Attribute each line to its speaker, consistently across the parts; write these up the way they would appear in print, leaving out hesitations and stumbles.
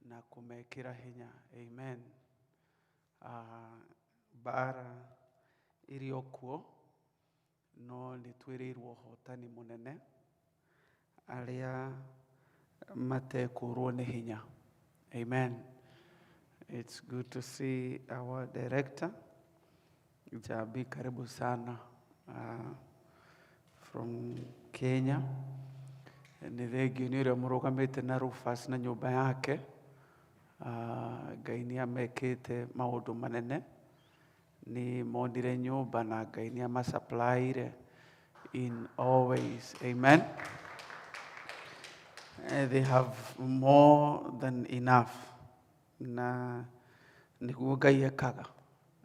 Speaker 1: Na kũmekĩra hinya. Amen. Mbara ĩrĩ o kuo, no nĩ twĩrĩirwo ũhotani mũnene arĩa matekũrwo nĩ hinya. Amen. It's good to see our director Jabi, karibu sana from Kenya. Nĩ thengio nĩ ũrĩa mũrũgamĩte na Rufus na nyũmba yake. Ngai nĩ amekĩte maũndũ manene. Nĩ monire nyũmba na Ngai nĩ amasupplyire in all ways. Amen. They have more than enough. Na nĩguo Ngai ekaga.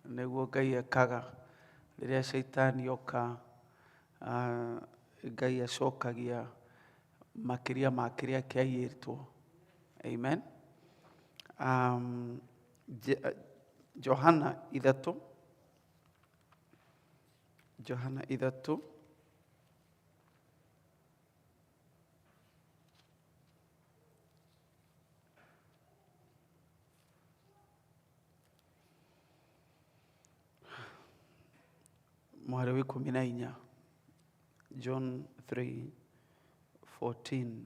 Speaker 1: Nĩguo Ngai ekaga. Rĩrĩa caitani oka, Ngai acokagia makĩria ma kĩrĩa kĩaiyĩtwo. Amen. Johana ithatũ. Johana ithatũ. Mũhari wa 14. John 3:14.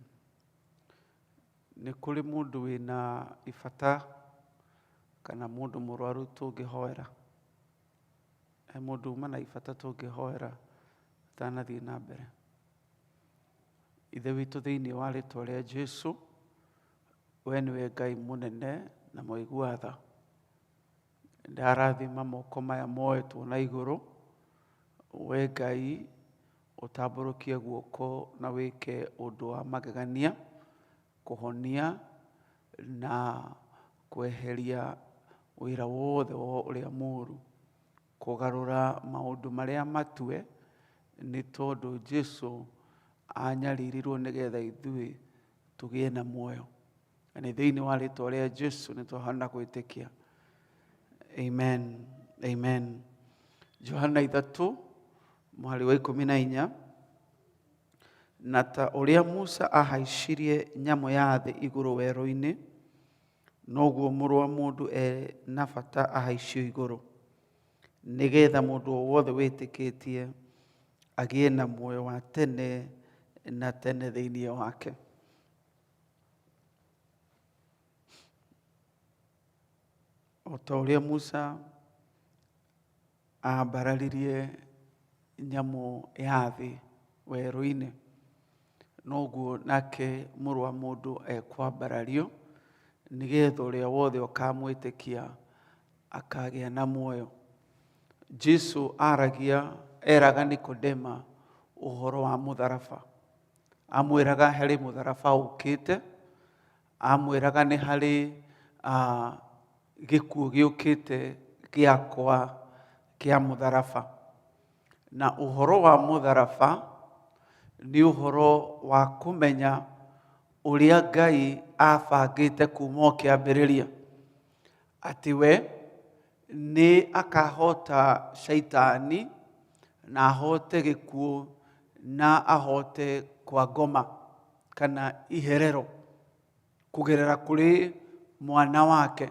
Speaker 1: Nĩ kũrĩ mũndũ wĩna ibata kana mũndũ mũrwaru tũngĩhoera? He mũndũ uma na ibata tũngĩhoera atanathiĩ na mbere? Ithe witũ thĩinĩ wa rĩtwa rĩa Jesu, we nĩwe Ngai mũnene na mũigua tha. Ndarathima moko maya moetwo na igũrũ, we Ngai ũtambũrũkie guoko na wĩke ũndũ wa magegania, kũhonia na kweheria wĩra wothe wa ũrĩa mũũru, kũgarũra maũndũ marĩa matue, nĩ tondũ Jesu anyaririrwo nĩgetha ithuĩ tũgĩe na muoyo. Na nĩ thĩinĩ wa rĩtwa rĩa Jesu nĩ twahana gwĩtĩkia. Amen. Amen. Johana ithatũ mũhari wa 14. Na ta ũrĩa Musa ahaicirie nyamũ ya thĩ igũrũ werũ-inĩ, noguo mũrũ wa mũndũ e na bata ahaicio igũrũ, nĩgetha mũndũ o wothe wĩtĩkĩtie agĩe na muoyo wa tene na tene thĩinĩ wake. O ta ũrĩa Musa aambararirie nyamũ ya thĩ werũ-inĩ, noguo nake mũrũ wa mũndũ ekwambarario, nĩgetha ũrĩa wothe ũkamwĩtĩkia akagĩa na muoyo. Jesu aragia, eraga Nikodema ũhoro wa mũtharaba. Amwĩraga harĩ mũtharaba ũkĩte, amwĩraga nĩ harĩ gĩkuũ gĩũkĩte gĩakwa kĩa mũtharaba. Na ũhoro wa mũtharaba nĩ ũhoro wa kũmenya ũrĩa Ngai abangĩte kuma o kĩambĩrĩria, atĩ we nĩ akahota caitani na ahote gĩkuũ na ahote kwa ngoma kana iherero kũgerera kũrĩ mwana wake.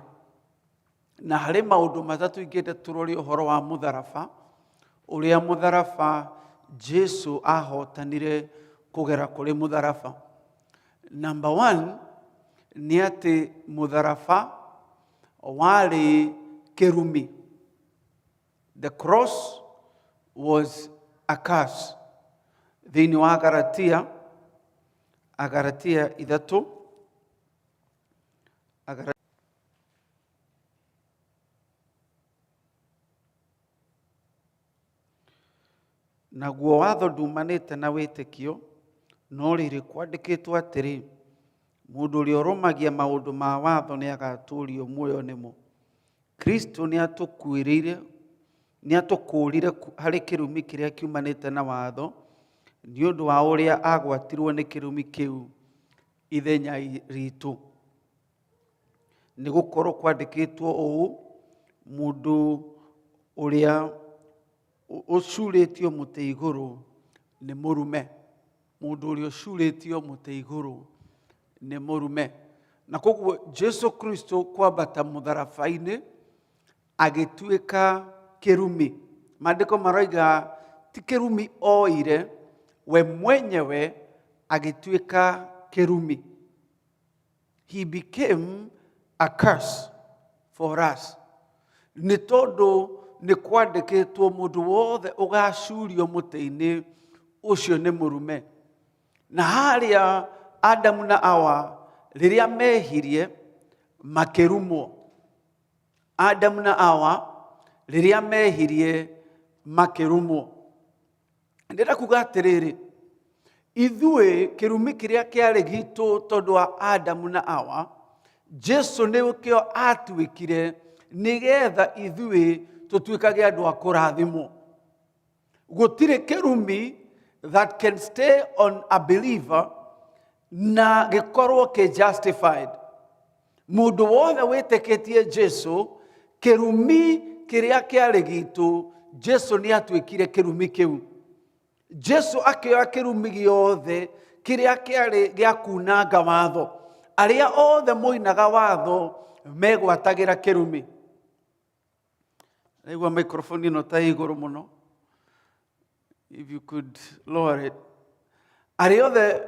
Speaker 1: Na harĩ maũndũ matatũ ingĩenda tũrore ũhoro wa mũtharaba, ũrĩa mũtharaba Jesu ahotanire kũgera kũrĩ mũtharaba. Number one, nĩ atĩ mũtharaba warĩ kĩrumi. The cross was a curse. Thĩinĩ wa Galatia, Agalatia ithatũ, Agalatia Naguo watho nduumanĩte na wĩtĩkio, no rĩrĩ, kwandĩkĩtwo atĩrĩ, mũndũ ũrĩa ũrũmagia maũndũ ma watho nĩagatũũrio muoyo nĩmo. Kristo nĩatũkuĩrĩire nĩatũkũũrire harĩ kĩrumi kĩrĩa kiumanĩte na watho, nĩ ũndũ wa ũrĩa agwatirwo nĩ kĩrumi kĩu ithenya ritũ. Nĩ gũkorwo kwandĩkĩtwo ũũ, mũndũ ũrĩa ũcurĩtio mũtĩ igũrũ nĩ mũrume. Mũndũ ũrĩa ũcurĩtio mũtĩ igũrũ nĩ mũrume. Na koguo Jesu Kristo kwambata mũtharaba-inĩ agĩtuĩka kĩrumi. Maandĩko maroiga ti kĩrumi oire, we mwenyewe agĩtuĩka kĩrumi. He became a curse for us. Nĩ tondũ nĩ kwandĩkĩtwo mũndũ wothe ũgacurio mũtĩ-inĩ ũcio nĩ mũrume. Na harĩa Adamu na Awa rĩrĩa mehirie makĩrumwo. Adamu na Awa rĩrĩa mehirie makĩrumwo. Ndĩrenda kuga atĩrĩrĩ, ithuĩ kĩrumi kĩrĩa kĩarĩ gitũ tondũ wa Adamu na Awa, Jesu nĩkĩo atuĩkire nĩgetha ithuĩ tũtuĩkage andũ a kũrathimwo. Gũtirĩ kĩrumi that can stay on a believer na gĩkorwo kĩ justified. Mũndũ wothe wĩtĩkĩtie Jesu, kĩrumi kĩrĩa kĩarĩ gitũ, Jesu nĩ atuĩkire kĩrumi kĩu. Jesu akĩoya kĩrumi gĩothe kĩrĩa kĩarĩ gĩa kunanga watho. Arĩa othe moinaga watho megwatagĩra kĩrumi. Naigua microphone ĩno ta ĩ igũrũ mũno. If you could lower it. Arĩa othe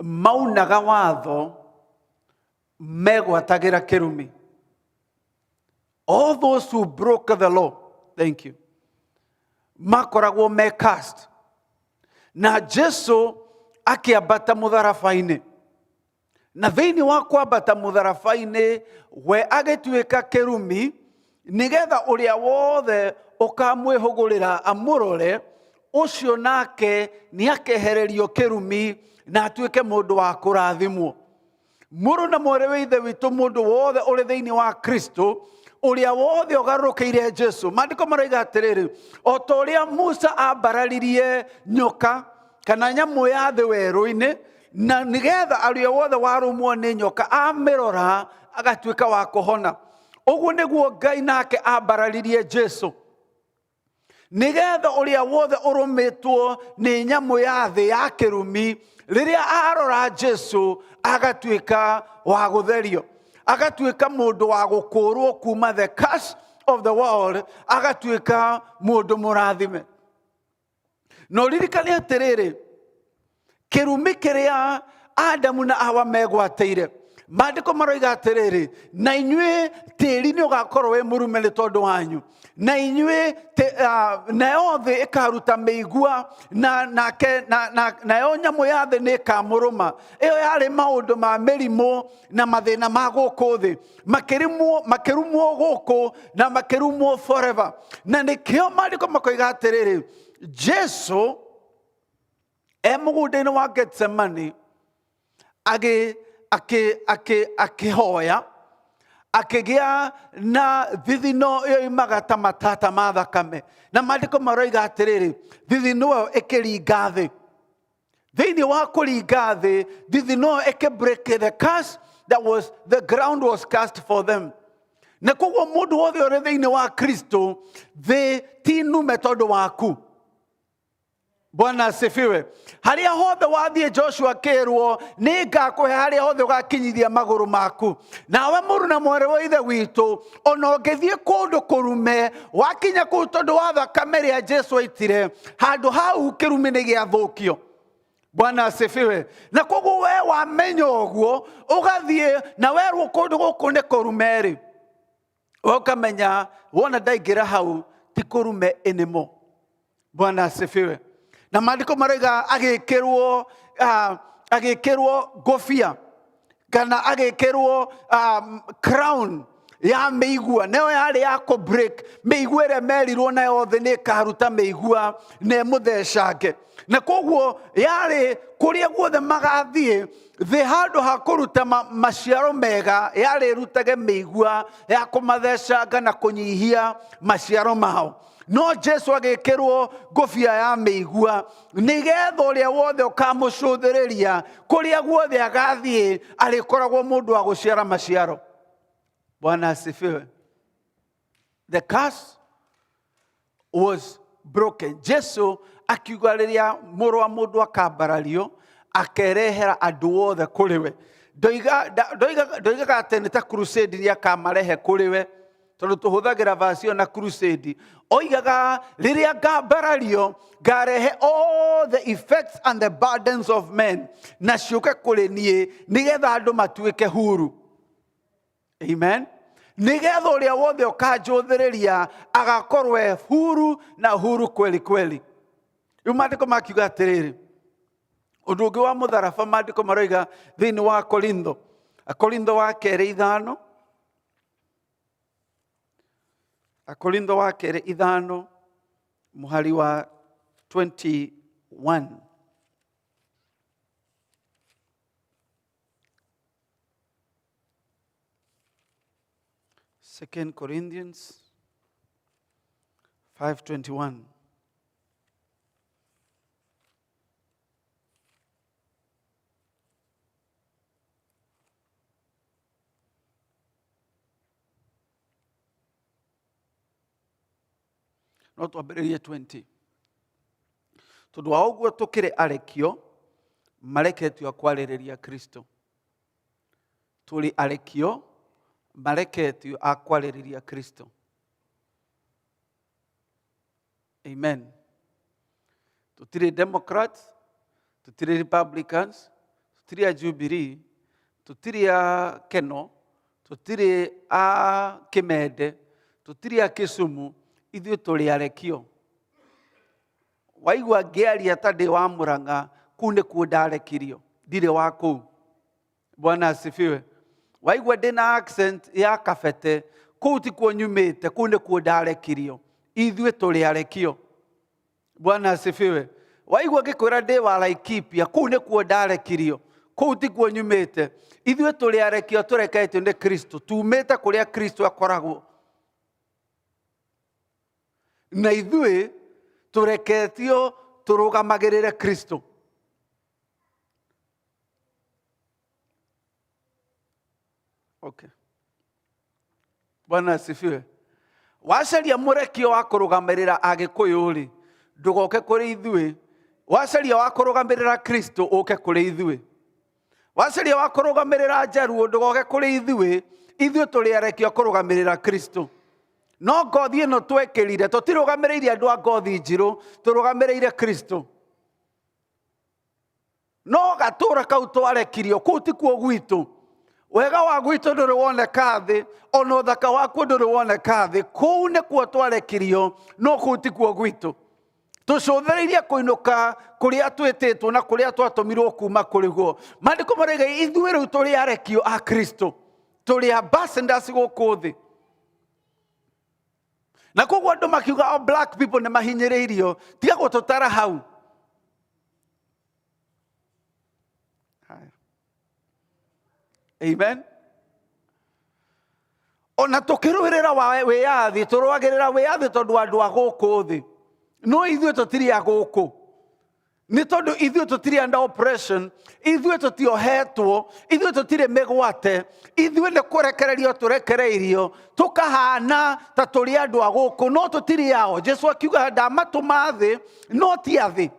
Speaker 1: maunaga watho megwatagĩra kĩrumi. All those who broke the law, thank you, makoragwo me cast. Na Jesu akĩambata mũtharaba-inĩ. Na thĩinĩ wa kwambata mũtharaba-inĩ, we agĩtuĩka kĩrumi, nĩgetha ũrĩa wothe ũkamwĩhũgũrĩra amũrore, ũcio nake nĩakehererio kĩrumi na atuĩke mũndũ wa kũrathimwo. Mũrũ na mwarĩ wa Ithe witũ, mũndũ wothe ũrĩ thĩinĩ wa Kristo, ũrĩa wothe ũgarũrũkĩire Jesu, maandĩko maroiga atĩrĩrĩ, o ta ũrĩa Musa ambararirie nyoka kana nyamũ ya thĩ werũ-inĩ, na nĩgetha arĩa wothe warũmwo nĩ nyoka amĩrora agatuĩka wa kũhona. Ũguo nĩguo Ngai nake ambararirie Jesu, nĩgetha ũrĩa wothe ũrũmĩtwo nĩ nyamũ ya thĩ ya kĩrumi, rĩrĩa arora Jesu agatuĩka wa gũtherio, agatuĩka mũndũ wa gũkũrwo kuma the curse of the world, agatuĩka mũndũ mũrathime. Na ũririkane atĩrĩrĩ, kĩrumi kĩrĩa Adamu na Hawa megwatĩire, maandĩko maroiga atĩrĩrĩ, na inyuĩ tĩri nĩ ũgakorwo wĩ mũrume nĩ tondũ wanyu, na inyuĩ nayo thĩ ĩkaruta mĩigua, na nake na, na, nayo nyamũ ya thĩ nĩ ĩkamũrũma. Ĩyo yarĩ maũndũ ma mĩrimũ na mathĩna ma gũkũ thĩ, makĩrumwo gũkũ na makĩrumwo forever. Na nĩkĩo maandĩko makoiga atĩrĩrĩ, Jesu e mũgũnda-inĩ wa Getsemani akĩhoya, akĩgĩa na thithino yoimaga ta matata ma thakame, na maandĩko maroiga atĩrĩrĩ, thithino ĩyo ĩkĩringa thĩ. Thĩinĩ wa kũringa thĩ, thithino ĩyo ĩkĩ break the curse that was, the ground was cast for them. Na koguo mũndũ wothe ũrĩ thĩinĩ wa Kristo, thĩ ti nume tondũ waku. Bwana asifiwe. Harĩa hothe wathiĩ, Joshua akĩrwo, nĩ ngakũhe harĩa hothe ũgakinyithia magũrũ maku. Nawe mũrũ na mwarĩ wa Ithe witũ, ona ũngĩthiĩ kũndũ kũrume, wakinya kũu tondũ wa thakame ĩrĩa Jesu aitire, handũ hau kĩrumi nĩ gĩathũkio. Bwana asifiwe. Na koguo we wamenya ũguo, ũgathiĩ na werwo kũndũ gũkũ nĩ kũrume-rĩ, we ũkamenya wona ndaingĩra hau ti kũrume anymore. Bwana asifiwe. Na maandĩko maroiga agĩkĩrwo ngũbia kana agĩkĩrwo crown ya mĩigua, nayo yarĩ ya kũ break mĩigua ĩrĩa merirwo nayo thĩ nĩ ĩkaruta mĩigua na ĩmũthecange. Na koguo yarĩ kũrĩa guothe magathiĩ thĩ, handũ ha kũruta maciaro mega, yarĩ ĩrutage mĩigua ya kũmathecanga na kũnyihia maciaro mao. No Jesu agĩkĩrwo ngũbia ya mĩigua, nĩgetha ũrĩa wothe ũkamũcũthĩrĩria kũrĩa guothe agathiĩ arĩkoragwo mũndũ wa gũciara maciaro. Bwana asifiwe. The curse was broken. Jesu akiuga rĩrĩa mũrũ wa mũndũ akambarario, akerehera andũ othe kũrĩ we. Ndoigaga atĩ nĩ ta crusade nĩ akamarehe kũrĩ we, tondũ tũhũthagĩra verse ĩyo na crusade. Oigaga rĩrĩa ngambarario ngarehe all the effects and the burdens of men na ciũke kũrĩ niĩ, nĩgetha andũ matuĩke huru. Amen. Nĩgetha ũrĩa wothe ũkanjũthĩrĩria agakorwo e huru na huru kweli kweli. Rĩu maandĩko makiuga atĩrĩrĩ, ũndũ ũngĩ wa mũtharaba, maandĩko maroiga thĩinĩ wa Korintho, Akorintho wa kerĩ ithano, Akorintho wa kerĩ ithano mũhari wa 21. Second Corinthians 5:21. No twambĩrĩrie 20. Tondũ wa ũguo tũkĩrĩ arekio mareketio a kwarĩrĩria Kristo. Tũrĩ arekio mareketio a kwarĩrĩria Kristo. Amen. Tũtirĩ Democrats, tũtirĩ Republicans, tũtirĩ a Jubilee, tũtirĩ a Keno, tũtirĩ a Kĩmende, tũtirĩ a Kisumu, ithuĩ tũrĩ arekio. Waigua ngĩaria ta ndĩ wa Mũrang'a, kũu nĩkuo ndarekirio, ndirĩ wa kũu. Bwana asifiwe. Waigua ndĩ na accent ya Kabete, kũu tikuo nyumĩte, kũu nĩkuo ndarekirio. Ithuĩ tũrĩ arekio. Bwana asifiwe. Waigua ngĩkwĩra ndĩ wa Laikipia, kũu nĩkuo ndarekirio, kũu tikuo nyumĩte. Ithuĩ tũrĩ arekio, tũreketio nĩ Kristo, tumĩte kũrĩa Kristo akoragwo. Na ithuĩ tũreketio tũrũgamagĩrĩre Kristo. Okay. Bwana asifiwe. Wacaria mũrekio wa kũrũgamĩrĩra Agĩkũyũ-rĩ, ndũgoke kũrĩ ithuĩ. Wacaria wa kũrũgamĩrĩra Kristo, ũke kũrĩ ithuĩ. Wacaria wa kũrũgamĩrĩra Njaruo, ndũgoke kũrĩ ithuĩ. Ithuĩ tũrĩ arekio kũrũgamĩrĩra Kristo. No ngothi ĩno twekĩrire, tũtirũgamĩrĩire andũ a ngothi njirũ, tũrũgamĩrĩire Kristo. No gatũra kau twarekirio kũu tikuo gwitũ. Wega wa gwitũ ndũrĩ woneka thĩ, ona ũthaka wakuo ndũrĩ woneka thĩ. Kũu nĩkuo twarekirio, no kũu tikuo gwitũ. Tũcũthĩrĩirie kũinũka kũrĩa twĩtĩtwo na kũrĩa twatũmirwo kuma kũrĩ guo. Maandĩko maroiga ithuĩ rĩu tũrĩ arekio a Kristo, tũrĩ ambassadors gũkũ thĩ. Na koguo andũ makiuga o black people nĩ mahinyĩrĩirio, tiga gũtũtara hau. Amen. Ona tũkĩrũĩrĩra wĩyathi, tũrũagĩrĩra wĩyathi tondũ andũ a gũkũ thĩ, no ithuĩ tũtirĩ a gũkũ. Nĩ tondũ ithuĩ tũtirĩ under oppression, ithuĩ tũtiohetwo, ithuĩ tũtirĩ mĩgwate, ithuĩ nĩ kũrekererio tũrekereirio, tũkahana ta tũrĩ andũ a gũkũ, no tũtirĩ ao. Jesu akiuga ndamatũma thĩ, no ti a thĩ.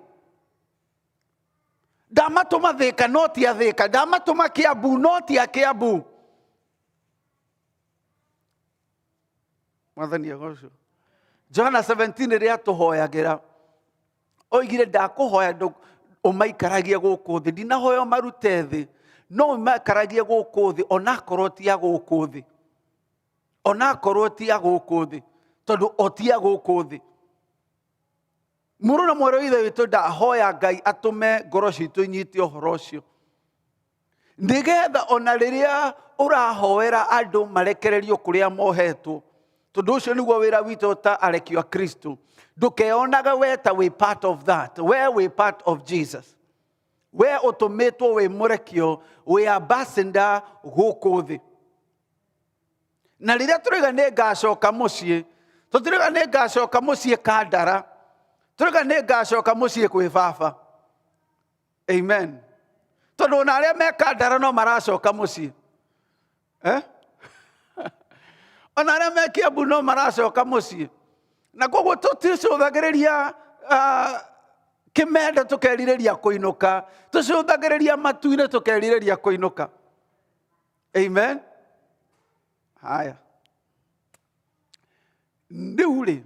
Speaker 1: Ndamatũma Thĩka, no ti a Thĩka. Ndamatũma Kĩambu, no ti a Kĩambu. Mwathani agocwo. Johana 17 rĩrĩa atũhoyagĩra, oigire ndakũhoya ũmaikaragie gũkũ thĩ, ndinahoya ũmarute thĩ, no ũmaikaragie gũkũ thĩ onakorwo ti a gũkũ thĩ, onakorwo ti a gũkũ thĩ, tondũ o ti a gũkũ thĩ. Mũrũ na mwarĩ wa Ithe witũ, ndahoya Ngai atũme ngoro citũ inyite ũhoro ũcio, nĩgetha ona rĩrĩa ũrahoera andũ marekererio kũrĩa mohetwo, tondũ ũcio nĩguo wĩra witũ ta arekio a Kristo, ndũkeonage we ta wĩ part of that, we wĩ part of Jesus, we ũtũmĩtwo wĩ mũrekio, wĩ ambassador gũkũ thĩ. Na rĩrĩa tũrauga nĩ ngacoka mũciĩ, tũtirauga nĩ ngacoka mũciĩ Kandara, tũrauga nĩ ngacoka mũciĩ kwĩ baba. Amen. Tondũ ona arĩa me Kandara no maracoka mũciĩ. Ona arĩa me Kiambu no maracoka mũciĩ. Na koguo tũticũthagĩrĩria kĩmende tũkerirĩria kũinũka, tũcũthagĩrĩria matu-inĩ tũkerirĩria kũinũka. Amen. Haya, rĩu rĩ,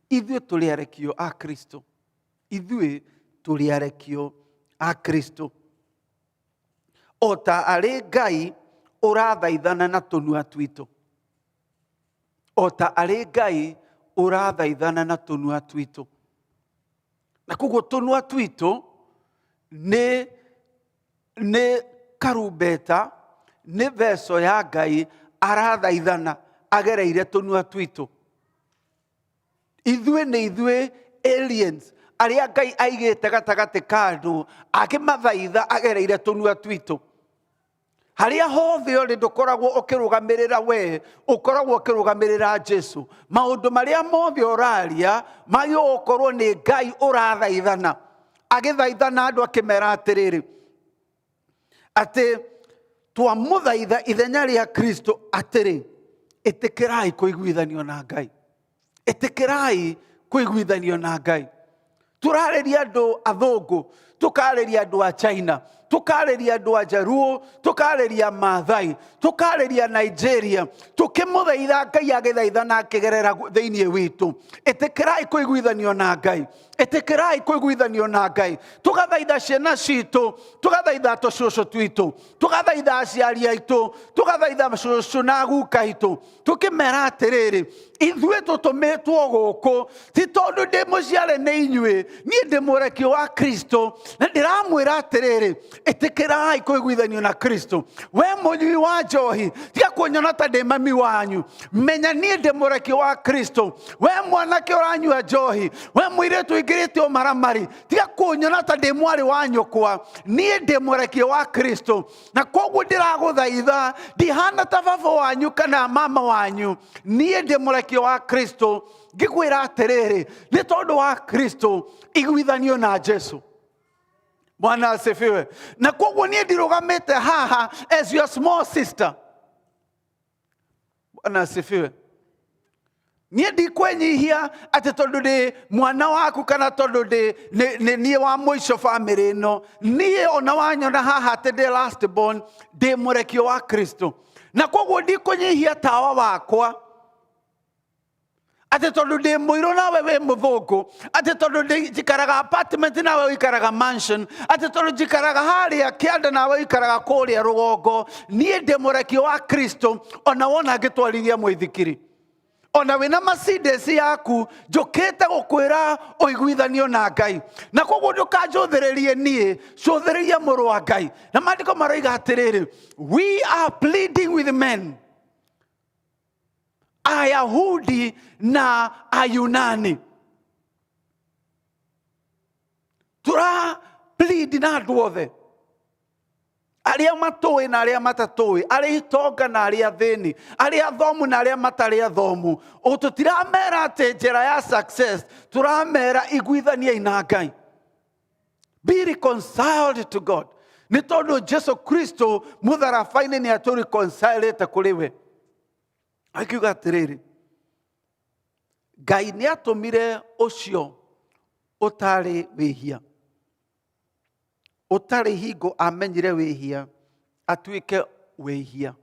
Speaker 1: ithuĩ tũrĩ arekio a Kristo, ithuĩ tũrĩ arekio a Kristo, o ta arĩ Ngai ũrathaithana na tũnua twitũ, o ta arĩ Ngai ũrathaithana na tũnua twitũ. Na koguo tũnua twitũ nĩ karumbeta, nĩ veco ya Ngai arathaithana agereire tũnua twitũ. Ithuĩ nĩ ithuĩ aliens arĩa Ngai aigĩte gatagatĩ ka andũ, akĩmathaitha agereire tũnua twitũ. Harĩa hothe ũrĩ ndũkoragwo ũkĩrũgamĩrĩra we, ũkoragwo ũkĩrũgamĩrĩra Jesu. Maũndũ marĩa mothe ũraria magĩrĩirwo gũkorwo nĩ Ngai ũrathaithana, agĩthaithana andũ akĩmera atĩrĩrĩ, atĩ twamũthaitha ithenya rĩa Kristo atĩrĩ, ĩtĩkĩrai kũiguithanio na Ngai, ĩtĩkĩrai kũiguithanio na Ngai. Tũrarĩria andũ athũngũ, tũkarĩria andũ a China, tũkarĩria andũ a Jaruo, tũkarĩria Maathai, tũkarĩria Nigeria, tũkĩmũthaitha Ngai agĩthaithana akĩgerera thĩinĩ witũ. Ĩtĩkĩrai kũiguithanio na Ngai, ĩtĩkĩrai kũiguithanio na Ngai. Tũgathaitha ciana citũ, tũgathaitha tũcũcũ twitũ, tũgathaitha aciari aitũ, tũgathaitha cũcũ na guka aitũ, tũkĩmera atĩrĩrĩ, ithuĩ tũtũmĩtwo gũkũ ti tondũ ndĩ mũciare nĩ inyuĩ, niĩ ndĩ mũrekio wa Kristo, na ndĩramwĩra atĩrĩrĩ, ĩtĩkĩrai kũiguithanio na Kristo. We mũnyui wa njohi, tiga kũnyona ta ndĩ mami wanyu, menya niĩ ndĩ mũrekio wa Kristo. We mwanake ũranyua njohi, we mũirĩtu ũingĩrĩte ũmaramari, tiga kũnyona ta ndĩ mwarĩ wa nyũkwa, niĩ ndĩ mũrekio wa Kristo. Na koguo ndĩragũthaitha, ndihana ta baba wanyu kana mama wanyu, niĩ ndĩ mũrekio wa Kristo, ngĩkwĩra atĩrĩrĩ, nĩ tondũ wa Kristo iguithanio na Jesu. Bwana asifiwe. Na koguo niĩ ndirũgamĩte haha as your small sister. Bwana asifiwe. Niĩ ndikwenyihia atĩ tondũ ndĩ mwana waku kana tondũ ndĩ nĩ niĩ wa mũico bamĩrĩ ĩno. Niĩ ona wanyona haha atĩ ndĩ last born, ndĩ mũrekio wa Kristo. Na koguo ndikũnyihia tawa wakwa atĩ tondũ ndĩ mũirũ nawe wĩ mũthũngũ, atĩ tondũ njikaraga apartment nawe ũikaraga mansion, atĩ tondũ njikaraga harĩa kĩanda nawe ũikaraga kũrĩa rũgongo. Niĩ ndĩ mũrekio wa Kristo, ona wona ngĩtwarithia mũithikiri, ona wĩna Mercedes yaku, njũkĩte gũkwĩra ũiguithanio na Ngai. Na koguo ndũkanjũthĩrĩrie niĩ, cũthĩrĩria mũrũ wa Ngai. Na maandĩko maroiga atĩrĩrĩ, we are pleading with men, Ayahudi na Ayunani. Tũra plead na andũ othe, arĩa matũĩ na arĩa matatũĩ, arĩa itonga na arĩa athĩni, arĩa athomu na arĩa matarĩ athomu. O tũtiramera atĩ njĩra ya success, tũramera iguithaniai na Ngai. Be reconciled to God. Nĩ tondũ Jesu Kristo mũtharaba-inĩ nĩ atũreconcilĩte kũrĩ we. Akiuga atĩrĩrĩ, Ngai nĩ atũmire ũcio ũtarĩ wĩhia, ũtarĩ hingo amenyire wĩhia, atuĩke wĩhia,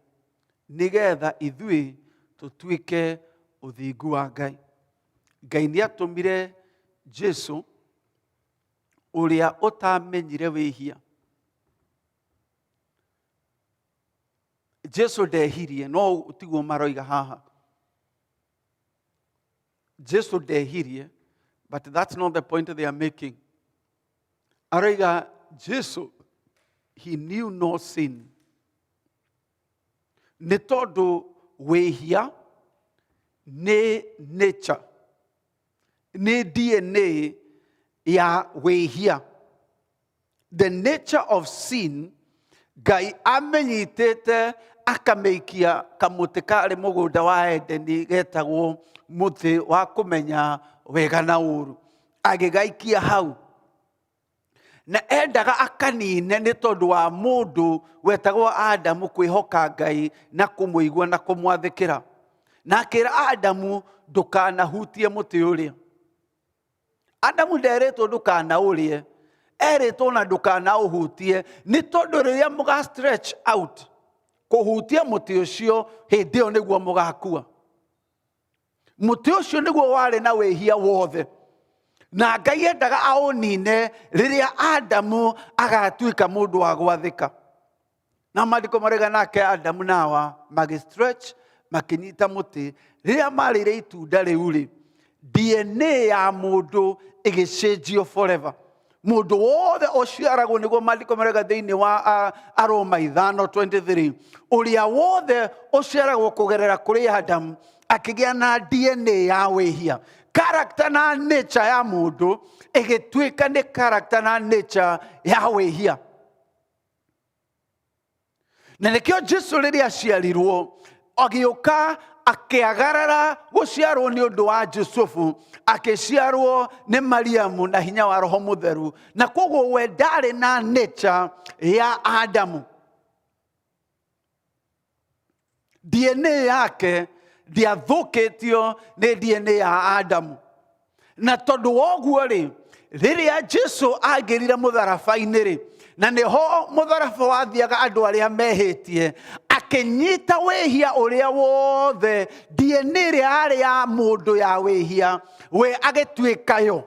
Speaker 1: nĩgetha ithuĩ tũtuĩke ũthingu wa Ngai. Ngai nĩ atũmire Jesu ũrĩa ũtamenyire wĩhia. Jesu ndehirie, no tiguo maroiga haha. Jesu ndehirie, but that's not the point they are making. Aroiga Jesu, he knew no sin. Nĩ tondũ wĩhia nĩ nature, nĩ DNA ya wĩhia. The nature of sin, Ngai amenyitĩte akamĩikia kamũtĩ karĩ mũgũnda wa Edeni getagwo mũtĩ wa kũmenya wega na ũru, agĩgaikia hau, na endaga akanine nĩ tondũ wa mũndũ wetagwo Adamu kwĩhoka Ngai na kũmũigua na kũmwathĩkĩra. Na akĩra Adamu, ndũkanahutie mũtĩ ũrĩa. Adamu nderĩtwo ndũkanaũrĩe, erĩtwo na ndũkanaũhutie, nĩ tondũ rĩrĩa mũga stretch out Kũhutia mũtĩ ũcio, hĩndĩ ĩyo nĩguo mũgakua. Mũtĩ ũcio nĩguo warĩ na wĩhia wothe, na Ngai endaga aũnine rĩrĩa Adamu agatuĩka mũndũ wa gwathĩka. Na maandĩko marega nake Adamu na Hawa magĩ stretch, makĩnyita mũtĩ. Rĩrĩa marĩire itunda rĩu rĩ, DNA ya mũndũ ĩgĩcenjio forever. Mũndũ wothe ũciaragwo, nĩguo maandĩko marega thĩinĩ wa Aroma 5:23, ũrĩa wothe ũciaragwo kũgerera kũrĩ Adamu akĩgĩa na DNA ya wĩhia. Character na nature ya mũndũ ĩgĩtuĩka nĩ character na nature ya wĩhia. Na nĩkĩo Jesu rĩrĩa aciarirwo, agĩũka akĩagarara gũciarwo nĩ ũndũ wa Jusufu, akĩciarwo nĩ Mariamu na hinya wa Roho Mũtheru, na koguo we ndarĩ na nature ya Adamu. DNA yake ndĩathũkĩtio nĩ DNA ya Adamu. Na tondũ wa ũguo rĩ, rĩrĩa Jesu aingĩrire mũtharaba-inĩ rĩ, na nĩho mũtharaba wathiaga andũ arĩa mehĩtie, akĩnyita wĩhia ũrĩa wothe, DNA ĩrĩa yarĩ ya mũndũ ya wĩhia, we agĩtuĩka yo.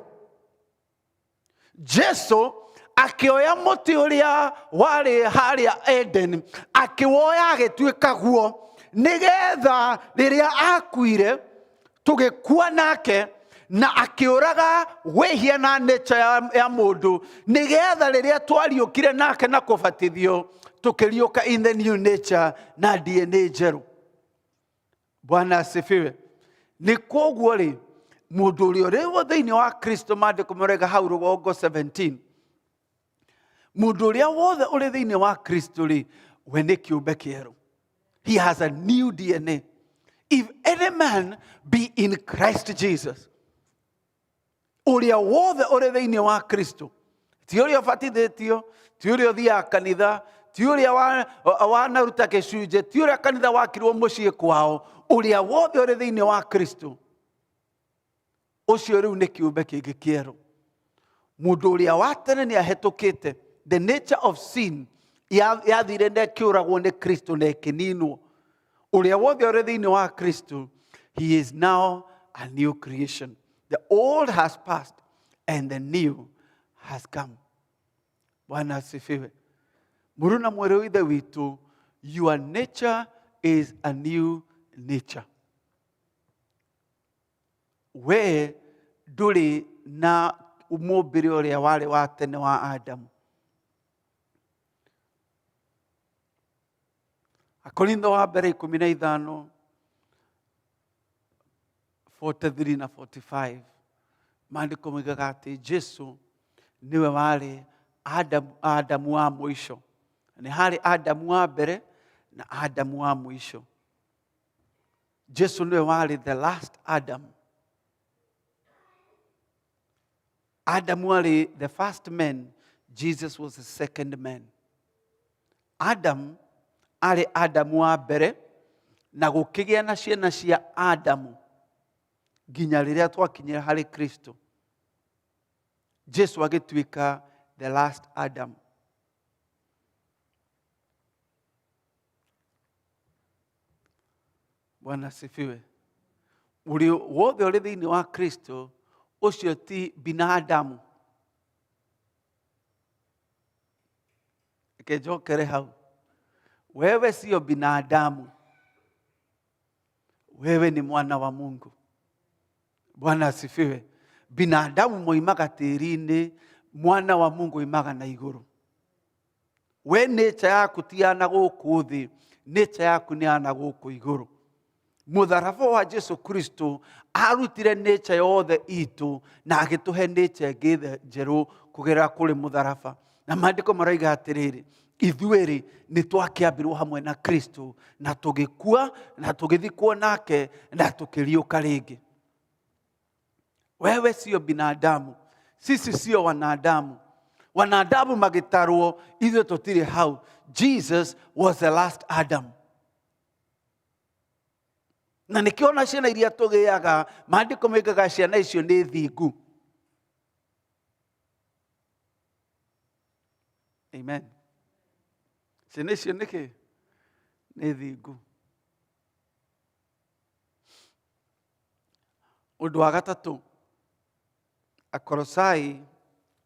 Speaker 1: Jesu akĩoya mũtĩ ũrĩa warĩ harĩa Eden, akĩwoya agĩtuĩka guo, nĩgetha rĩrĩa akuire tũgĩkua nake, na akĩũraga wĩhia na nature ya mũndũ, nĩgetha rĩrĩa twariũkire nake na kũbatithio, tũkĩriũka in the new nature na DNA njerũ. Bwana asifiwe. Nĩ koguo rĩ, mũndũ ũrĩa ũrĩ wo thĩinĩ wa Kristo, maandĩko marega hau rũgongo 17, mũndũ ũrĩa wothe ũrĩ thĩinĩ wa Kristo rĩ, we nĩ kĩũmbe kĩerũ. He has a new DNA. If any man be in Christ Jesus, ũrĩa wothe ũrĩ thĩinĩ wa Kristo, ti ũrĩa ũbatithĩtio, ti ũrĩa ũthiaga kanitha, ti ũrĩa wanaruta gĩcunjĩ, ti ũrĩa kanitha wakirwo mũciĩ kwao, ũrĩa wothe ũrĩ thĩinĩ wa Kristo, ũcio rĩu nĩ kĩũmbe kĩngĩ kĩerũ. Mũndũ ũrĩa wa tene nĩ ahĩtũkĩte. The nature of sin yathire na ĩkĩũragwo nĩ Kristo na ĩkĩninwo. Ũrĩa wothe ũrĩ thĩinĩ wa Kristo, he is now a new creation. The old has passed and the new has come. Bwana asifiwe. Mũrũ na mwarĩ wa Ithe witũ, your nature is a new nature. We ndũrĩ na mũmbĩre ũrĩa warĩ wa tene wa Adamu. Akorintho wa mbere 15 43 na 45, maandĩko moigaga atĩ Jesu nĩwe warĩ Adamu, Adamu wa mũico. Nĩ harĩ Adamu wa mbere na Adamu wa mũico. Jesu nĩwe warĩ the last Adam. Adamu arĩ the first man, Jesus was the second man. Adam arĩ Adamu wa mbere, na gũkĩgĩa na ciana cia Adamu nginya rĩrĩa twakinyire harĩ Kristo. Jesu agĩtuĩka the last Adam. Bwana asifiwe. Ũrĩ wothe ũrĩ thĩinĩ wa Kristo, ũcio ti binadamu. Reke njokere hau. Wewe sio binadamu, wewe ni mwana wa Mungu. Bwana asifiwe. Binadamu moimaga tĩri-inĩ, mwana wa Mungu oimaga na igũrũ. We nature yaku ti ya na gũkũ thĩ, nature yaku nĩ ya na gũkũ igũrũ. Mũtharaba wa Jesu Kristo arutire nature yothe itũ na agĩtũhe nature ĩngĩ njerũ kũgerera kũrĩ mũtharaba. Na maandĩko maroiga atĩrĩrĩ, ithuĩ-rĩ nĩ twakĩambirwo hamwe na Kristo na tũgĩkua na tũgĩthikwo nake na tũkĩriũka rĩngĩ. Wewe sio binadamu, sisi sio wanadamu. Wanadamu magĩtarwo, ithuĩ tũtirĩ hau. Jesus was the last Adam. Na nĩkĩo ona ciana iria tũgĩaga, maandĩko moigaga ciana icio nĩ thingu. Amen. Ciana icio nĩ kĩ? Nĩ thingu. Ũndũ wa gatatũ, Akolosai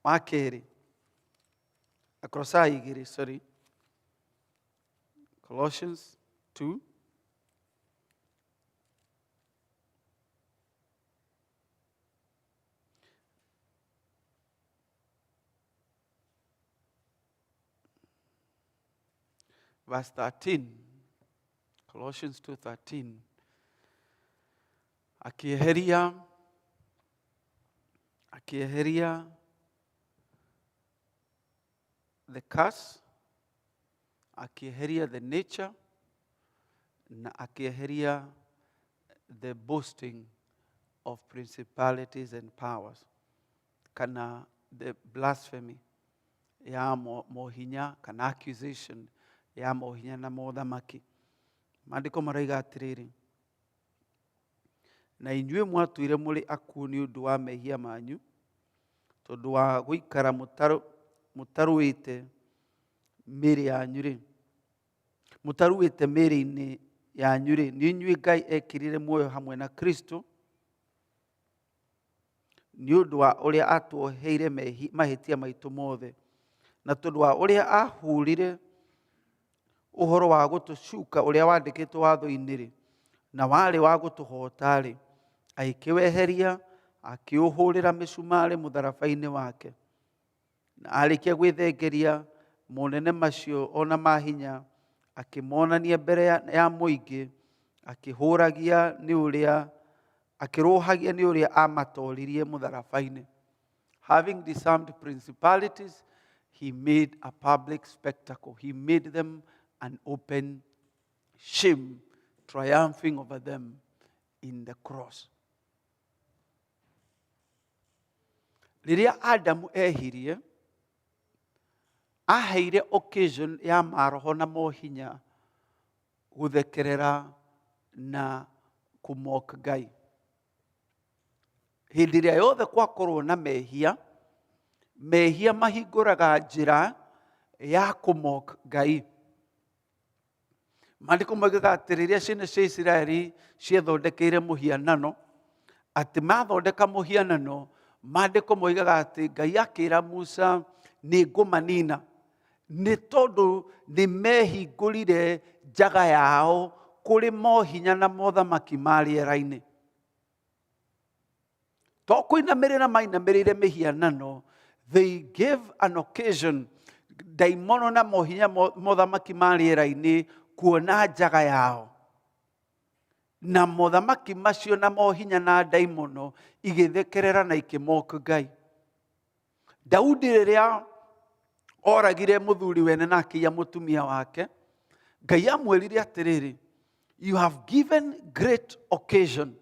Speaker 1: wa kerĩ, Akolosai igĩrĩ, sorry, Colossians 2, verse 13, Colossians 2:13, akieheria the curse, akieheria the nature, na akieheria the boasting of principalities and powers, kana the blasphemy ya mohinya, kana accusation ya mohinya na mothamaki. Maandĩko maroiga atĩrĩrĩ, na inyuĩ mwatũire mũrĩ akuũ nĩ ũndũ wa mehia manyu, tondũ wa gũikara mũtarũĩte mĩĩrĩ yanyu-rĩ, mũtaruĩte mĩĩrĩ-inĩ yanyu-rĩ, nĩ inyuĩ Ngai ekĩrire muoyo hamwe na Kristo, nĩ ũndũ wa ũrĩa atuoheire mahĩtia maitũ mothe, na tondũ wa ũrĩa ahũrire ũhoro wa gũtũcuka ũrĩa wandĩkĩtwo watho-inĩ-rĩ, na warĩ wa gũtũhoota-rĩ, agĩkĩweheria, akĩũhũrĩra mĩcumarĩ mũtharaba-inĩ wake. Na arĩkia gwĩthengeria monene macio ona mahinya, akĩmonania mbere ya mũingĩ, akĩhũragia nĩ ũrĩa, akĩrũhagia nĩ ũrĩa amatoririe mũtharaba-inĩ. Having disarmed principalities, he made a public spectacle. He made them an open shame, triumphing over them in the cross. Rĩrĩa Adamu ehirie, aheire occasion ya maroho na mohinya gũthekerera na kũmock Ngai. Hĩndĩ ĩrĩa yothe kwakorwo na mehia, mehia mahingũraga njĩra ya kũmock Ngai. Maandĩko moigaga atĩ rĩrĩa ciana cia Isiraeli ciethondekeire mũhianano, atĩ mathondeka mũhianano, maandĩko moigaga atĩ Ngai akĩra Musa, nĩ ngũmanina, nĩ tondũ nĩ mehingũrire njaga yao kũrĩ mohinya na mothamaki ma rĩera-inĩ. To kũinamĩrĩra mainamĩrĩire mĩhianano, they gave an occasion ndaimono na mohinya mothamaki ma rĩera-inĩ kuona njaga yao. Na mothamaki macio na mohinya na ndaimono igĩthekerera na ikĩmoka Ngai. Daudi rĩrĩa oragire mũthuri wene na akĩiya mũtumia wake, Ngai amwĩrire atĩrĩrĩ, you have given great occasion.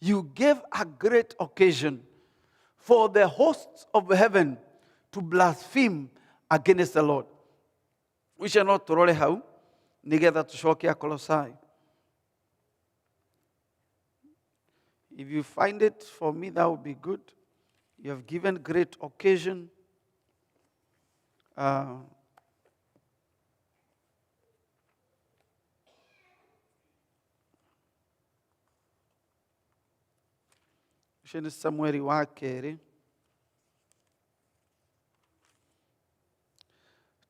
Speaker 1: You gave a great occasion for the hosts of heaven to blaspheme against the Lord. Ũcio no tũrore hau nĩgetha tũcoke Akolosai. If you find it for me, that would be good. You have given great occasion. Ũcio nĩ Samueli wa kerĩ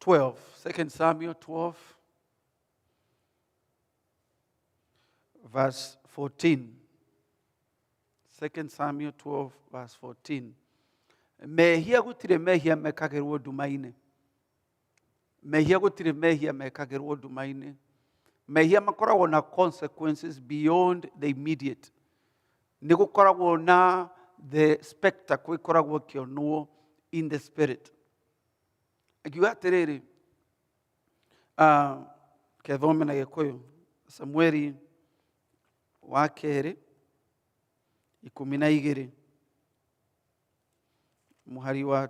Speaker 1: 12, 2 Samuel 12, verse 14. 2 Samuel 12, verse 14. Mehia gũtirĩ mehia mekagĩrwo nduma-inĩ. Mehia gũtirĩ mehia mekagĩrwo nduma-inĩ. Mehia makoragwo na consequences beyond the immediate. Nĩ gũkoragwo na the spectacle ĩkoragwo ĩkĩonwo in the spirit. Akiuga atĩrĩrĩ, kethome na Gĩkũyũ, Samueli wa kerĩ 12 mũhari wa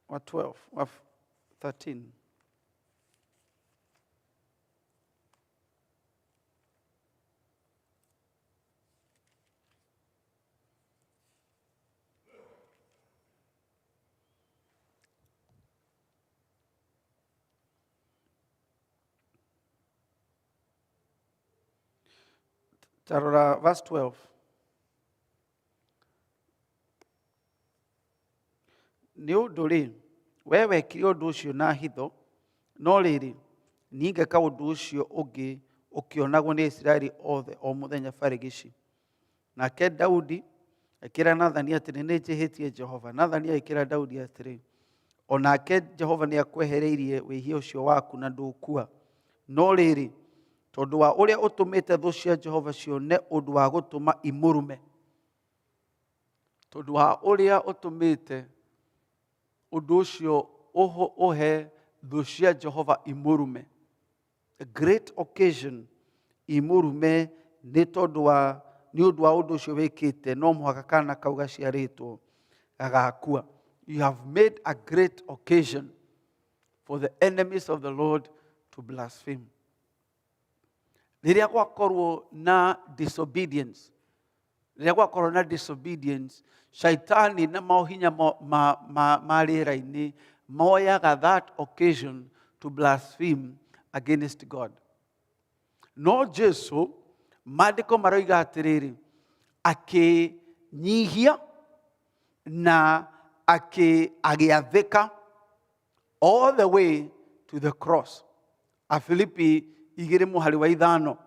Speaker 1: 12, wa 13. Tarora verse 12. Nĩ ũndũ rĩ, we wekire ũndũ ũcio na hitho, no rĩrĩ, niĩ ngeka ũndũ ũcio ũngĩ ũkĩonagwo nĩ Isiraeli othe o mũthenya barigici. Nake Daudi akĩra Nathani atĩrĩ, nĩ njĩhĩtie Jehova. Nathani agĩkĩra Daudi atĩrĩ, o nake Jehova nĩ akwehereirie wĩhia ũcio waku na ndũkua. No rĩrĩ, tondũ wa ũrĩa ũtũmĩte thũ cia Jehova cione ũndũ wa gũtũma imũrume, tondũ wa ũrĩa ũtũmĩte ũndũ ũcio ũhe thũ cia Jehova imũrume, a great occasion imũrume, nĩ tondũ wa nĩ ũndũ wa ũndũ ũcio wĩkĩte, no mũhaka kana kau gaciarĩtwo gagakua. You have made a great occasion for the enemies of the Lord to blaspheme. Rĩrĩa gwakorwo na disobedience, rĩrĩa gwakorwo na disobedience, shaitani na maũhinya ma rĩera-inĩ moyaga that occasion to blaspheme against God. No Jesu, maandĩko maroiga atĩrĩrĩ, akĩnyihia na agĩathĩka all the way to the cross. Afilipi 2:5,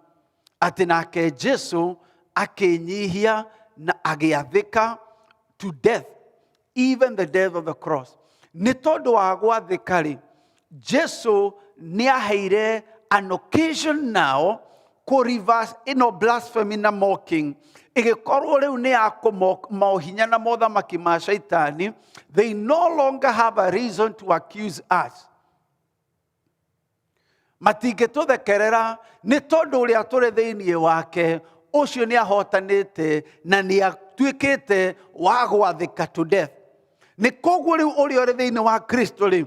Speaker 1: atĩ nake Jesu akĩnyihia na agĩathĩka to death, even the death of the cross. Nĩ tondũ wa gwathĩka rĩ, Jesu nĩ aheire an occasion now kũ reverse ĩno blasphemy na mocking, ĩgĩkorwo rĩu nĩ ya maũhinya na mothamaki ma shaitani. They no longer have a reason to accuse us. Matingĩtũthekerera nĩ tondũ ũrĩa tũrĩ thĩinĩ wake ũcio nĩ ahotanĩte na nĩ atuĩkĩte wa gwathĩka to death. Nĩ koguo rĩu ũrĩa ũrĩ thĩinĩ wa Kristo rĩ,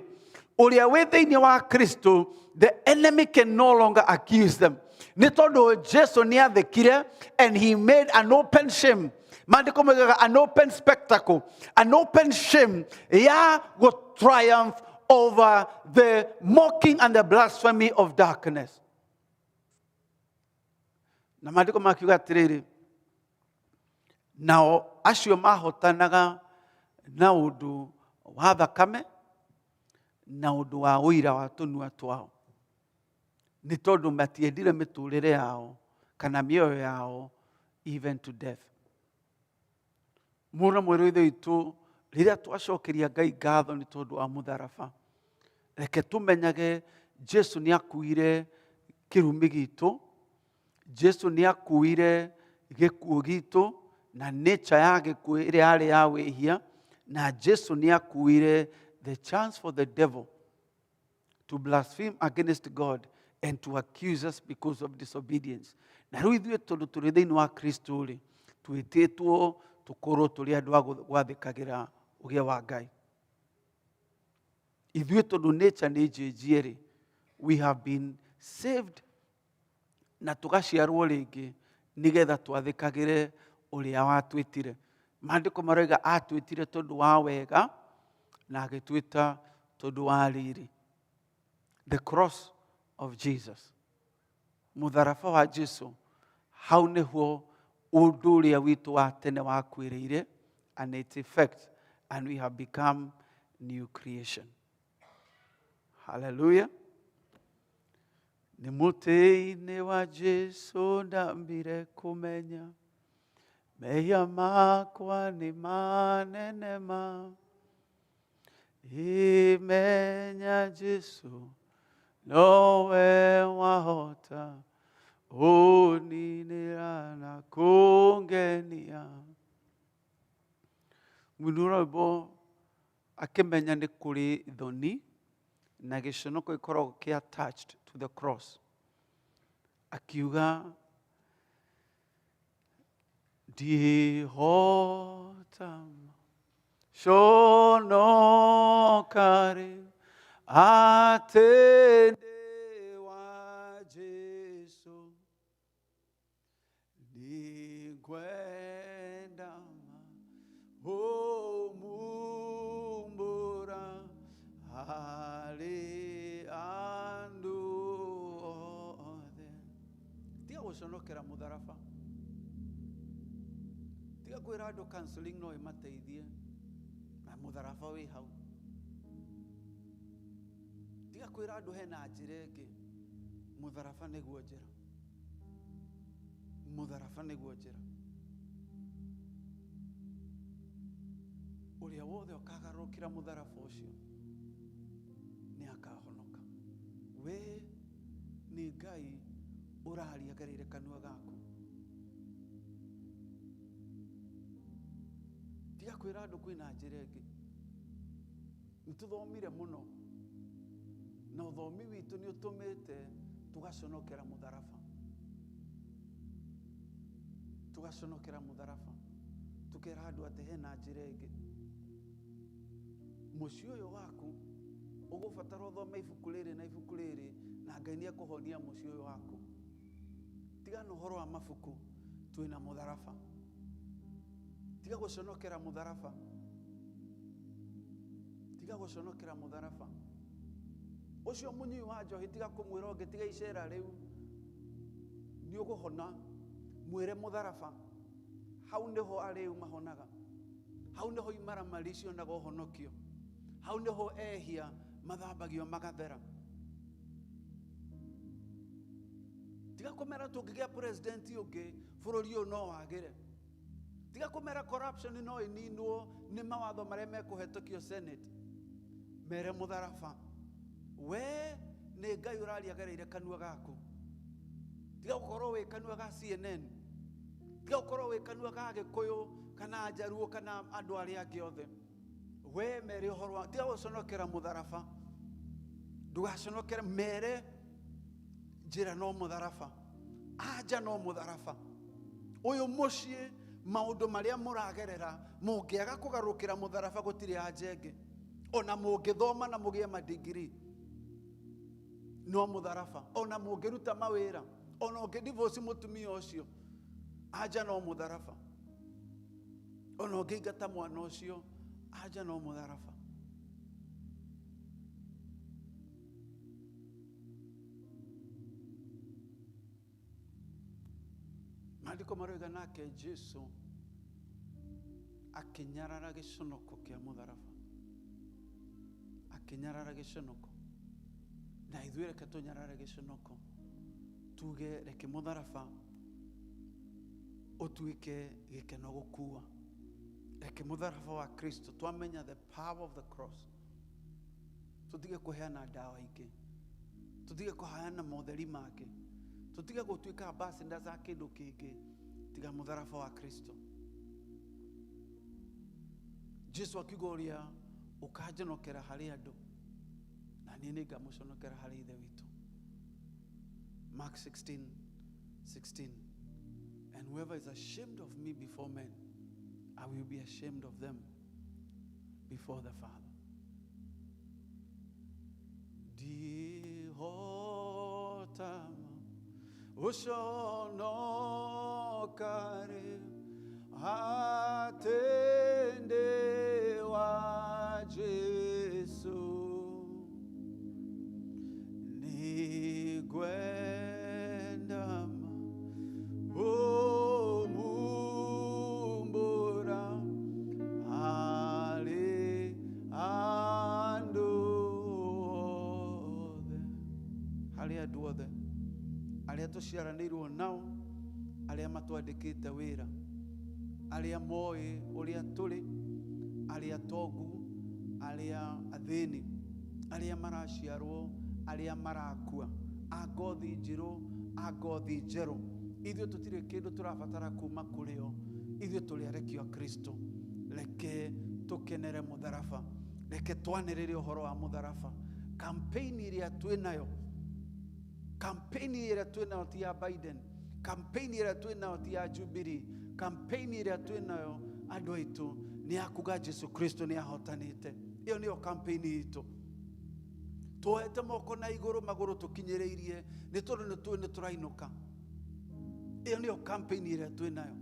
Speaker 1: ũrĩa wĩ thĩinĩ wa Kristo, the enemy can no longer accuse them, nĩ tondũ Jesu nĩ athĩkire and he made an open shame. Maandĩko moigaga an open spectacle, an open shame ya gũ triumph over the mocking and the blasphemy of darkness. Na maandĩko makiuga atĩrĩrĩ, nao acio mahotanaga na ũndũ wa thakame na ũndũ wa ũira wa tũnua twao, nĩ tondũ matiendire mĩtũrĩre yao kana mĩoyo yao even to death. Mũrũ na mwarĩ wa Ithe witũ, rĩrĩa twacokeria Ngai ngatho nĩ tondũ wa mũtharaba, reke tũmenyage Jesu nĩ akuire kĩrumi gitũ, Jesu nĩ akuire gĩkuũ gitũ na nature ya gĩkuũ ĩrĩa yarĩ ya wĩhia, na Jesu nĩ akuire the chance for the devil to blaspheme against God and to accuse us because of disobedience. Na rĩu ithuĩ tondũ tũrĩ thĩinĩ wa Kristo rĩ, twĩtĩtwo tũkorwo tũrĩ andũ a gwathĩkagĩra ũgĩ wa Ngai. Ithuĩ tondũ nature nĩ njenjie rĩ, we have been saved na tũgaciarwo rĩngĩ nĩgetha twathĩkagĩre ũrĩa watwĩtire. Maandĩko maroiga atwĩtire tondũ wa wega na agĩtwĩta tondũ wa riri. The cross of Jesus, mũtharaba wa Jesu, hau nĩho ũndũ ũrĩa witũ wa tene wakuĩrĩire and its effect, and we have become new creation. Hallelujah. Nĩ mũtĩ-inĩ wa Jesu ndambire kũmenya mehia makwa nĩ manene ma imenya Jesu nowe wahota ũninĩra na kũngenia. Mũini rwĩmbo akĩmenya nĩ kũrĩ thoni na gĩconoko gĩkoragwo kĩ attached to the cross, akiuga ndihota conoka rĩ atĩ ndĩ wa Jesu, nĩngwenda ũmumbũra harĩ andũ othe. Tiga gũconokera mũtharaba. Tiga kwĩra andũ counseling no ĩmateithie na mũtharaba wĩ hau. Tiga kwĩra andũ hena njĩra ĩngĩ, mũtharaba nĩguo njĩra. Mũtharaba nĩguo njĩra. Ũrĩa wothe ũkagarũrũkĩra mũtharaba ũcio nĩ akahonoka. We nĩ Ngai ũraria agereire kanua gaku. Tiga kwĩra andũ kwĩna njĩra ĩngĩ. Nĩ tũthomire mũno na ũthomi witũ nĩ ũtũmĩte tũgaconokera mũtharaba, tũgaconokera mũtharaba, tũkera andũ atĩ hena njĩra ĩngĩ. Mũciĩ ũyũ waku ũgũbatara ũthome ibuku rĩrĩ na ibuku rĩrĩ na Ngai nĩ ekũhonia mũciĩ ũyũ waku. Tigana ũhoro wa mabuku, twĩna mũtharaba. Tiga gũconokera mũtharaba, tiga gũconokera mũtharaba. Ũcio mũnyui wa njohi tiga kũmwĩra ũngĩ tiga icera rĩu nĩ ũgũhona, mwĩre mũtharaba. Hau nĩho arĩu mahonaga, hau nĩho imaramari cionaga ũhonokio, hau nĩho ehia mathambagio magathera. Tiga kũmera tũngĩgĩa president ũngĩ bũrũri ũyũ no wagĩre. Tiga kũmera corruption no ĩninwo nĩ mawatho marĩa mekũhetũkio Senate. Mere mũtharaba. We nĩ Ngai ũraria agereire kanua gaku. Tiga gũkorwo wĩ kanua ga CNN, tiga gũkorwo wĩ kanua ga Gĩkũyũ kana Njaruo kana andũ arĩa angĩ othe. We mere ũhoro wa, tiga gũconokera mũtharaba, ndũgaconokere, mere njĩra no mũtharaba, anja no mũtharaba. Ũyũ mũciĩ maũndũ marĩa mũragerera mũngĩaga kũgarũrũkĩra mũtharaba gũtirĩ anja ĩngĩ. Ona mũngĩthoma na mũgĩe madigiri no mũtharaba, ona mũngĩruta mawĩra, ona ũngĩdivorce mũtumia ũcio, anja no mũtharaba. Ona ũngĩingata mwana ũcio, anja no mũtharaba. Maandĩko maroiga nake Jesu akĩnyarara gĩconoko kĩa mũtharaba, akĩnyarara gĩconoko. Na ithuĩ reke tũnyarare gĩconoko, tuge reke mũtharaba ũtuĩke gĩkeno gũkua. Reke mũtharaba wa Kristo, twamenya the power of the cross, tũtige kũheana ndawa ingĩ, tũtige kũheana motheri mangĩ, tũtige gũtuĩka ambassadors a kĩndũ kĩngĩ tiga mũtharaba wa Kristo. Jesu akiuga ũrĩa ũkanjonokera harĩ andũ na niĩ nĩngamũconokera harĩ Ithe witũ. Mark 16:16. And whoever is ashamed of me before men, I will be ashamed of them before the Father. Ndihotama uconokare atende wa Jesu nigwendama umumbura ali andũ othe, harĩ andũ othe arĩa tũciaranĩirwo nao, arĩa matwandĩkĩte wĩra, arĩa moĩ ũrĩa tũrĩ, arĩa tongu, arĩa athĩni, arĩa maraciarwo, arĩa marakua, a ngothi njirũ, a ngothi njerũ. Ithuĩ tũtirĩ kĩndũ tũrabatara kuma kũrĩ o, ithuĩ tũrĩ arekio a Kristo. Reke tũkenere mũtharaba, reke twanĩrĩre ũhoro wa mũtharaba. Campaign ĩrĩa twĩ nayo, campaign ĩrĩa twĩ nayo ti ya Biden, campaign ĩrĩa twĩ nayo ti ya Jubilee, campaign ĩrĩa twĩ nayo andũ aitũ nĩ ya kuga Jesu Kristo nĩ ahotanĩte. Ĩyo nĩyo campaign itũ. Tuoete moko na igũrũ, magũrũ tũkinyĩrĩirie, nĩ tondũ nĩ tũĩ nĩ tũrainũka. Ĩyo nĩyo campaign ĩrĩa twĩ nayo.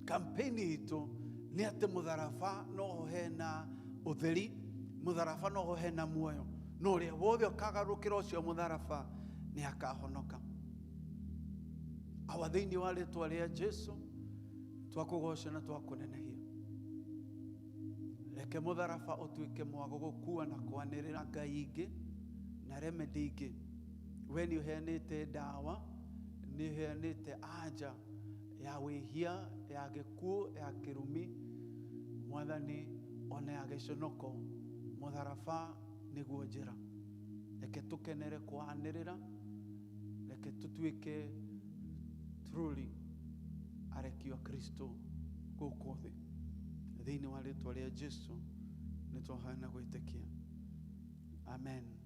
Speaker 1: Campaign itũ nĩ atĩ mũtharaba noho hena ũtheri, mũtharaba noho hena muoyo, no ũrĩa wothe ũkagarũrũkĩra ũcio mũtharaba nĩ akahonoka. Awa, thĩinĩ wa rĩtwa rĩa Jesu Twakũgoca na twakũnenehia. Reke mũtharaba ũtuĩke mwago gũkua na kwanĩrĩra ngai ingĩ na remedy ingĩ. We nĩ ũheanĩte ndawa, nĩ ũheanĩte anja ya wĩhia, ya gĩkuũ, ya kĩrumi, Mwathani, ona ya gĩconoko. Mũtharaba nĩguo njĩra. Reke tũkenere kwanĩrĩra, reke tũtuĩke truly arekio a Kristo gũkũ thĩ. Thĩinĩ wa rĩtwa rĩa Jesu nĩ twahoya na gwĩtĩkia. Amen.